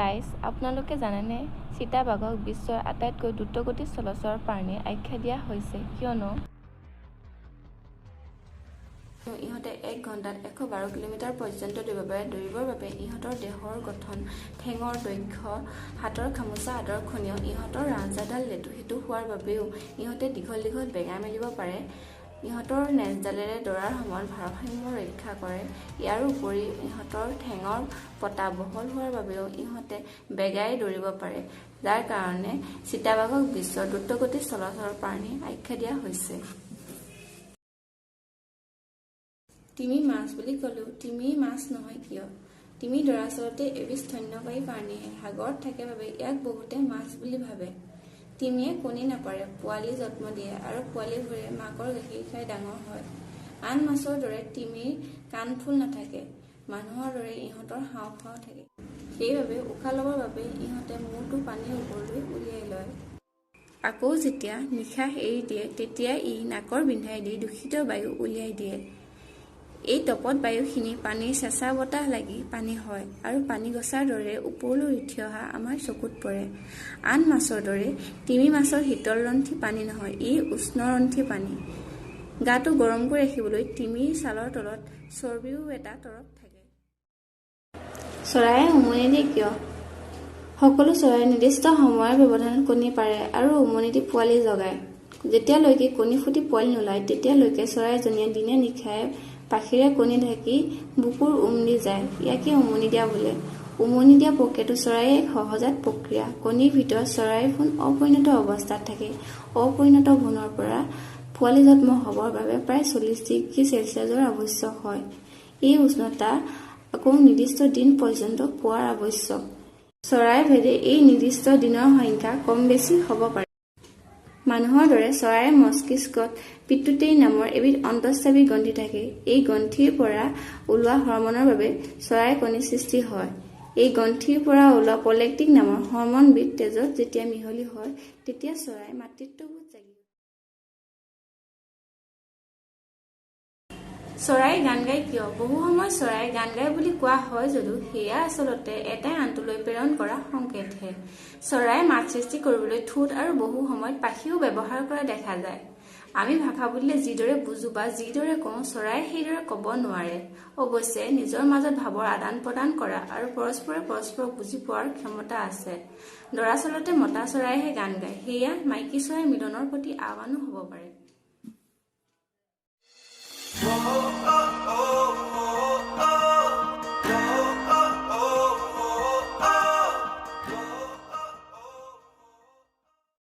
Guys, আপোনালোকে জানেনে চিতাবাঘক বিশ্বৰ আটাইতকৈ দ্ৰুতগতিত জলচৰ প্ৰাণী আখ্যা দিয়া হৈছে? কিয়নো ইহঁতে এক ঘণ্টাত 112 কিলোমিটাৰ পৰ্যন্ত দৌৰিব পাৰে। দৌৰিবৰ বাবে ইহঁতৰ দেহৰ গঠন, ঠেঙৰ দৈৰ্ঘ্য, হাতৰ খামোচা আদৰ্শনীয়। ইহঁতৰ ৰাজহাড়ডাল লেটু-সেতু হোৱাৰ বাবেও ইহঁতে দীঘল দীঘল বেঙা মেলিব পাৰে। ইহঁতৰ নেজডালেৰে দৌৰাৰ সময়ত ভাৰসাম্য ৰক্ষা কৰে। ইয়াৰোপৰি ইহঁতৰ ঠেঙৰ পতা বহল হোৱাৰ বাবেও ইহঁতে বেগাই দৌৰিব পাৰে, যাৰ কাৰণে চিতাবাঘক বিশ্বৰ দ্ৰুতগতিত জলচৰ প্ৰাণী আখ্যা দিয়া হৈছে। তিমি মাছ বুলি ক'লেও তিমি মাছ নহয় কিয়? তিমি দৰাচলতে এবিধ স্তন্যপায়ী প্ৰাণীহে। সাগৰত থাকে বাবে ইয়াক বহুতে মাছ বুলি ভাবে। তিমিয়ে কণী নাপাৰে, পোৱালি জন্ম দিয়ে আৰু পোৱালিবোৰে মাকৰ গাখীৰ খাই ডাঙৰ হয়। আন মাছৰ দৰে তিমিৰ কাণফুল নাথাকে। মানুহৰ দৰে ইহঁতৰ হাঁওফাঁও থাকে। সেইবাবে উশাহ ল'বৰ বাবে ইহঁতে মূৰটো পানীৰ ওপৰলৈ উলিয়াই লয়। আকৌ যেতিয়া নিশাহ এৰি দিয়ে তেতিয়া ই নাকৰ বিন্ধাইদি দূষিত বায়ু উলিয়াই দিয়ে। এই তপত বায়ুখিনি পানীৰ চেঁচা বতাহ লাগি পানী হয় আৰু পানী গছাৰ দৰে ওপৰলৈ উঠি অহা আমাৰ চকুত পৰে। আন মাছৰ দৰে তিমি মাছৰ শীতলৰন্থী পানী নহয়, ই উষ্ণৰন্থী পানী। গাটো গৰম কৰি ৰাখিবলৈ তিমিৰ ছালৰ তলত চৰ্বিও এটা তৰপ থাকে। চৰায়ে উমনি দিয়ে কিয়? সকলো চৰায়ে নিৰ্দিষ্ট সময়ৰ ব্যৱধানত কণী পাৰে আৰু উমনি দি পোৱালি জগায়। যেতিয়ালৈকে কণী ফুটি পোৱালি নোলায় তেতিয়ালৈকে চৰাইজনীয়ে দিনে নিশাই পাখিৰে কণী ঢাকি বুকুৰ উম দি যায়। ইয়াকে উমনি দিয়া বোলে। উমনি দিয়া প্ৰক্ৰিয়াটো চৰাইৰ এক সহজাত প্ৰক্ৰিয়া। কণীৰ ভিতৰত চৰাইৰ ভ্ৰূণ অপৰিণত অৱস্থাত থাকে। অপৰিণত ভ্ৰূণৰ পৰা পোৱালি জন্ম হ'বৰ বাবে প্ৰায় 40 ডিগ্ৰী চেলছিয়াছৰ আৱশ্যক হয়। এই উষ্ণতা আকৌ নিৰ্দিষ্ট দিন পৰ্যন্ত পোৱাৰ আৱশ্যক। চৰাইভেদে এই নিৰ্দিষ্ট দিনৰ সংখ্যা কম বেছি হ'ব পাৰে। মানুহৰ দৰে চৰাইৰ মস্তিষ্কত পিটুইটাৰী নামৰ এবিধ অন্তঃস্ৰাৱী গ্ৰন্থি থাকে। এই গ্ৰন্থিৰ পৰা ওলোৱা হৰম'নৰ বাবে চৰাইৰ কণী সৃষ্টি হয়। এই গ্ৰন্থিৰ পৰা ওলোৱা প্ৰলেক্টিন নামৰ হৰম'নবিধ তেজত যেতিয়া মিহলি হয় তেতিয়া চৰাইৰ মাতৃত্ববোধ জাগি উঠে। চৰায়ে গান গায় কিয়? বহু সময়ত চৰায়ে গান গায় বুলি কোৱা হয় যদিও সেয়া আচলতে এটাই আনটোলৈ প্ৰেৰণ কৰা সংকেতহে। চৰায়ে মাত সৃষ্টি কৰিবলৈ ঠোঁট আৰু বহু সময়ত পাখিও ব্যৱহাৰ কৰা দেখা যায়। আমি ভাষা বুলিলে যিদৰে বুজো বা যিদৰে কওঁ চৰায়ে সেইদৰে ক'ব নোৱাৰে। অৱশ্যে নিজৰ মাজত ভাৱৰ আদান-প্ৰদান কৰা আৰু পৰস্পৰে পৰস্পৰক বুজি পোৱাৰ ক্ষমতা আছে। দৰাচলতে মতা চৰায়েহে গান গায়, সেয়া মাইকী চৰাইৰ মিলনৰ প্ৰতি আহ্বানো হ'ব পাৰে।